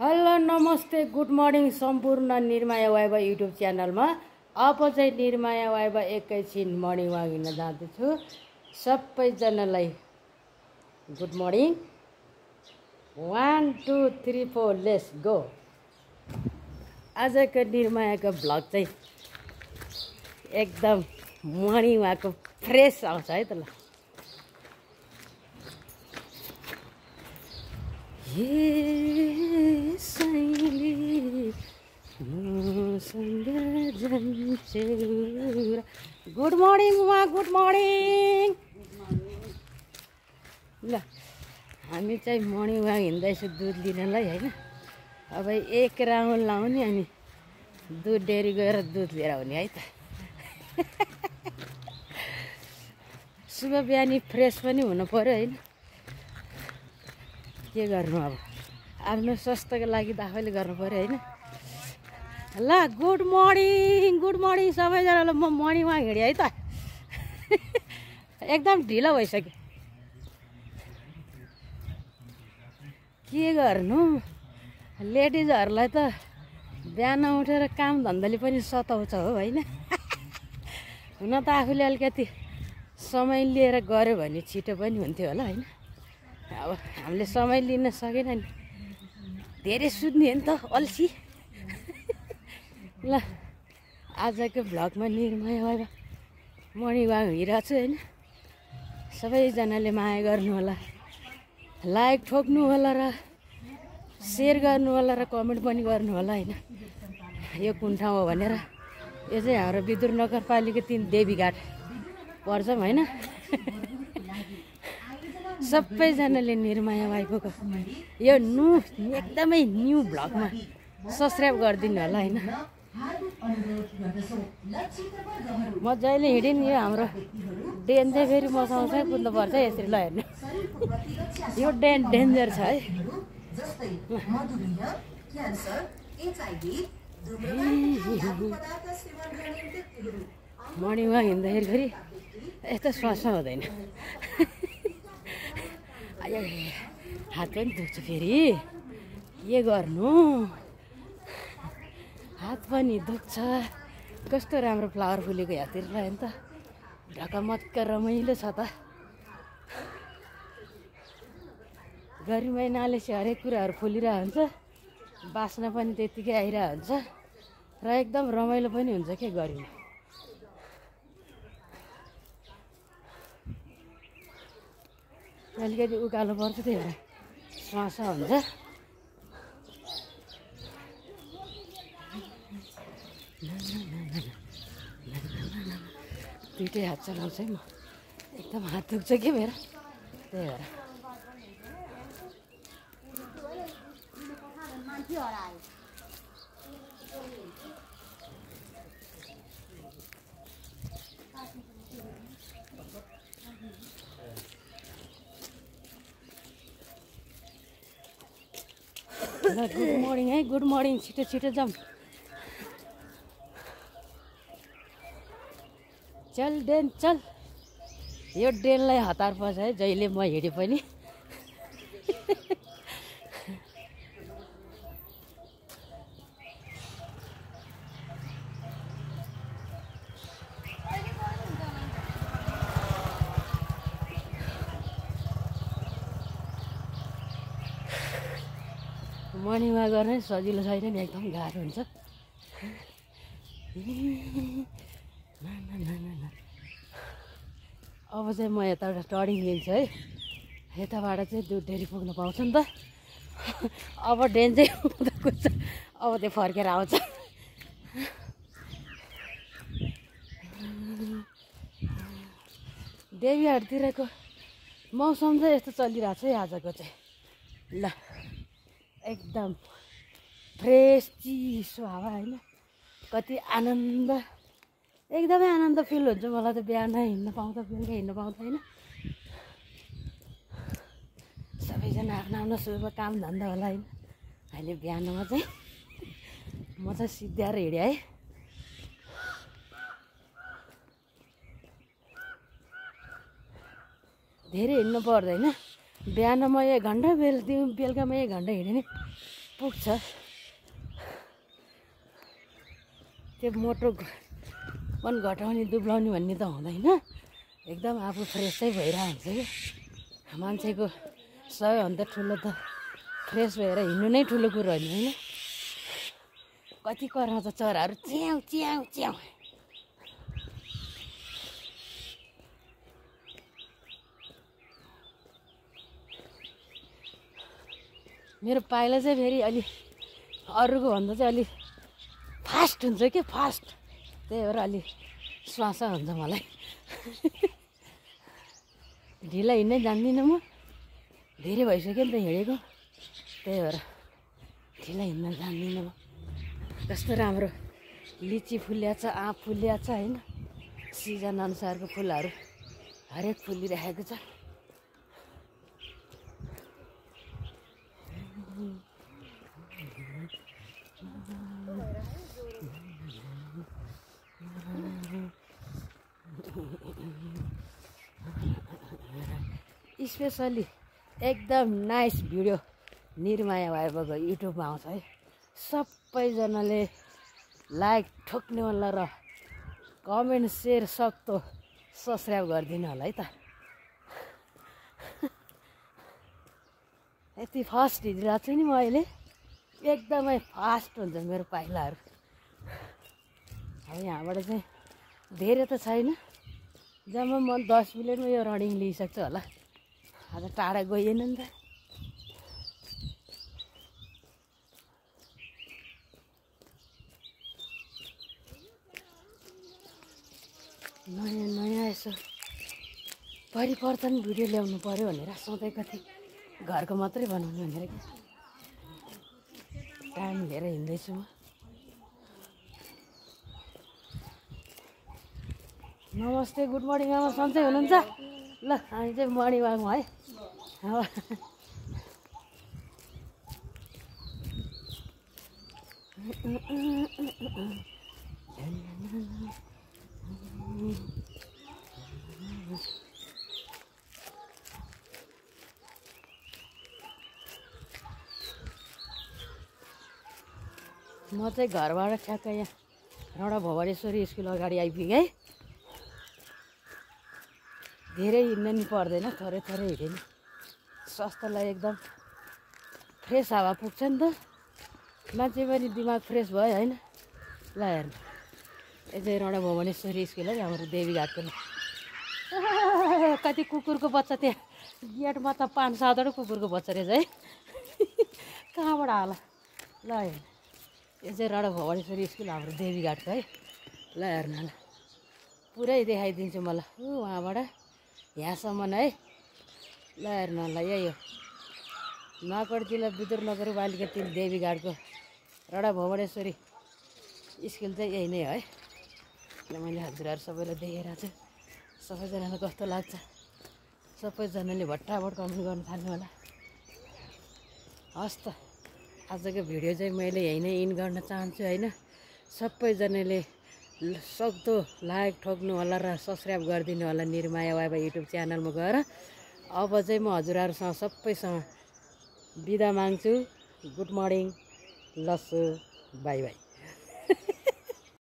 Hello नमस्ते good morning सम्पूर्ण निर्माया viva YouTube च्यानलमा अब चाहिँ निर्माया वाइबा एकैछिन मर्निङ वाक हिँड्न जाँदैछु। सबैजनालाई गुड मर्निङ। 1 2 3 4 let's go. आजको निर्मायाको भ्लग चाहिँ एकदम मर्निङ वाकको फ्रेस आउँछ है त ल। गुड मर्निङ उहाँ गुड मर्निङ। ल हामी चाहिँ मर्निङ वाक हिँड्दैछु दुध लिनलाई होइन। अब एक राउन्ड लाउने अनि दुध डेरी गएर दुध लिएर आउने है त। सुबह बिहानी फ्रेस पनि हुनु पर्यो होइन। के गर्नु अब आफ्नो स्वास्थ्यको लागि त आफैले गर्नु पर्यो होइन। ल गुड मर्निङ सबैजनालाई। म मर्निङ वाक हिँडेँ है त। एकदम ढिलो भइसक्यो। के गर्नु लेडिजहरूलाई त बिहान उठेर काम धन्दाले पनि सताउँछ हो होइन। हुन त आफूले अलिकति समय लिएर गऱ्यो भने छिटो पनि हुन्थ्यो होला होइन। अब हामीले समय लिन सकेन नि, धेरै सुत्ने हो नि त अल्छी। ल आजको भ्लगमा निर्माया वाइबा मर्निङ वाक हिँडिरहेको छु होइन। सबैजनाले माया गर्नु होला, लाइक ठोक्नु होला र सेयर गर्नु होला र कमेन्ट पनि गर्नु होला होइन। यो कुन ठाउँ हो भनेर। यो चाहिँ हाम्रो विदुर नगरपालिका 3 देवीघाट पर्छ होइन। सबैजनाले निर्माया वाइबाको यो एकदमै न्यू भ्लगमा सब्सक्राइब गरिदिनु होला होइन। मजाले हिँड्यो नि। यो हाम्रो डेन चाहिँ फेरि मसँगसँगै कुद्नुपर्छ यसरी ल हेर्नु। यो डेन्जर छ है। मर्निङ वाक हिँड्दाखेरि फेरि यस्तो श्वास हुँदैन। हात पनि दुख्छ फेरि के गर्नु। हात पनि दुख्छ। कस्तो राम्रो फ्लावर फुलेको हेर्तिर ल हेर्नु त। ढकमक्क रमाइलो छ त। गर्मी महिनाले चाहिँ हरेक कुराहरू फुलिरहेको हुन्छ, बास्ना पनि त्यत्तिकै आइरहेको हुन्छ र एकदम रमाइलो पनि हुन्छ के गर्मी। अलिकति उकालो पर्छ त्यही भएर श्वास हुन्छ। दुइटै हात चलाउँछ है म। एकदम हात दुख्छ के मेरो त्यही भएर। ल गुड मर्निङ है, गुड मर्निङ। छिटो छिटो जाऊँ। चल डेन चल। यो डेनलाई हतार पर्छ है जहिले म हिँडे पनि। मर्निङ वाक गर्न सजिलो छैन नि, एकदम गाह्रो हुन्छ। अब चाहिँ म यताबाट टर्निङ लिन्छु है। यताबाट चाहिँ दुध डेरी पुग्न पाउँछ नि त। अब डेन चाहिँ उता कुद्छ, अब त्यो फर्केर आउँछ। देवीहाटतिरको मौसम चाहिँ यस्तो चलिरहेको छ है आजको चाहिँ। ल एकदम फ्रेस चिसो हावा होइन। कति आनन्द, एकदमै आनन्द फिल हुन्छ मलाई त बिहान हिँड्न पाउँदा, बेलुका हिँड्न पाउँदा होइन। सबैजना आफ्नो आफ्नो सुरुमा काम धन्दा होला होइन। अहिले बिहानमा चाहिँ म चाहिँ सिद्ध्याएर हिँडेँ है। धेरै हिँड्नु पर्दैन। बिहानमा 1 घन्टा, बेलुकामा 1 घन्टा हिँड्यो नि पुग्छ। त्यो मोटो पनि घटाउने दुब्लाउने भन्ने त हुँदैन, एकदम आफू फ्रेस चाहिँ भइरहेको हुन्छ कि। मान्छेको सबैभन्दा ठुलो त फ्रेस भएर हिँड्नु नै ठुलो कुरो होइन होइन। कति कराउँछ चराहरू च्याउ च्याउ च्याउ। मेरो पाइला चाहिँ फेरि अलि अरूको भन्दा चाहिँ अलि फास्ट हुन्छ कि फास्ट, त्यही भएर अलि श्वास हुन्छ मलाई। ढिला हिँड्नै जान्दिनँ म, धेरै भइसक्यो नि त हिँडेको, त्यही भएर ढिला हिँड्न जान्दिनँ म। कस्तो राम्रो लिची फुल्या छ, आँप फुल्या छ होइन। सिजन अनुसारको फुलहरू हरेक फुलिरहेको छ। स्पेसली एकदम नाइस भिडियो निर्माया भाइको युट्युबमा आउँछ है। सबैजनाले लाइक ठोक्ने होला र कमेन्ट सेयर सक्दो सब्सक्राइब गरिदिनु होला है त। यति फास्ट हिँडिरहेको छु नि म अहिले, एकदमै फास्ट हुन्छ मेरो पाइलाहरू। अब यहाँबाट चाहिँ धेरै त छैन, जम्मा म 10 मिनटमा यो रनिङ लिइसक्छु होला। आज टाढा गइएन नि त। नयाँ नयाँ यसो परिवर्तन भिडियो ल्याउनु पऱ्यो भनेर सधैँ कति घरको मात्रै बनाउनु भनेर कि टाइम लिएर हिँड्दैछु म। नमस्ते, गुड मर्निङ आमा, सन्चै हुनुहुन्छ? ल हामी चाहिँ मर्निङ वाकमा है। म चाहिँ घरबाट ठ्याक्क यहाँ राणा भवानीश्वरी स्कुल अगाडि आइपुगेँ है। धेरै हिँड्न नि पर्दैन, थोरै थोरै हिँड्यो नि स्वास्थ्यलाई एकदम फ्रेस हावा पुग्छ नि त, मान्छे पनि दिमाग फ्रेस भयो होइन। ल हेर्नु, यो चाहिँ राणा भवानीश्वरी स्कुल है, हाम्रो देवीघाटको। कति कुकुरको बच्चा त्यहाँ गेटमा त 5-7वटा कुकुरको बच्चा रहेछ है। कहाँबाट होला? ल हेर्नु, यो चाहिँ राणा भवानीश्वरी स्कुल हाम्रो देवीघाटको है। ल हेर्नु ल, पुरै देखाइदिन्छु मलाई उहाँबाट यहाँसम्म है। ल हेर्नु ल, यही हो नुवाकोट जिल्ला विदुर नगरपालिका 3 देवीघाटको राणा भवानीश्वरी स्कुल चाहिँ यही नै हो है। ल मैले हजुरहरू सबैलाई देखेर छु, सबैजनालाई कस्तो लाग्छ सबैजनाले भट्टाभट कमेन्ट गर्नु थाल्नु होला। हस् त, आजको भिडियो चाहिँ मैले यही नै इन गर्न चाहन्छु होइन। सबैजनाले सक्दो लाइक ठोक्नु होला र सब्सक्राइब गरिदिनु होला निर्माया वाइबा युट्युब च्यानलमा गएर। अब चाहिँ म हजुरहरूसँग सबैसँग बिदा माग्छु। गुड मर्निङ, लस्सु, बाई बाई।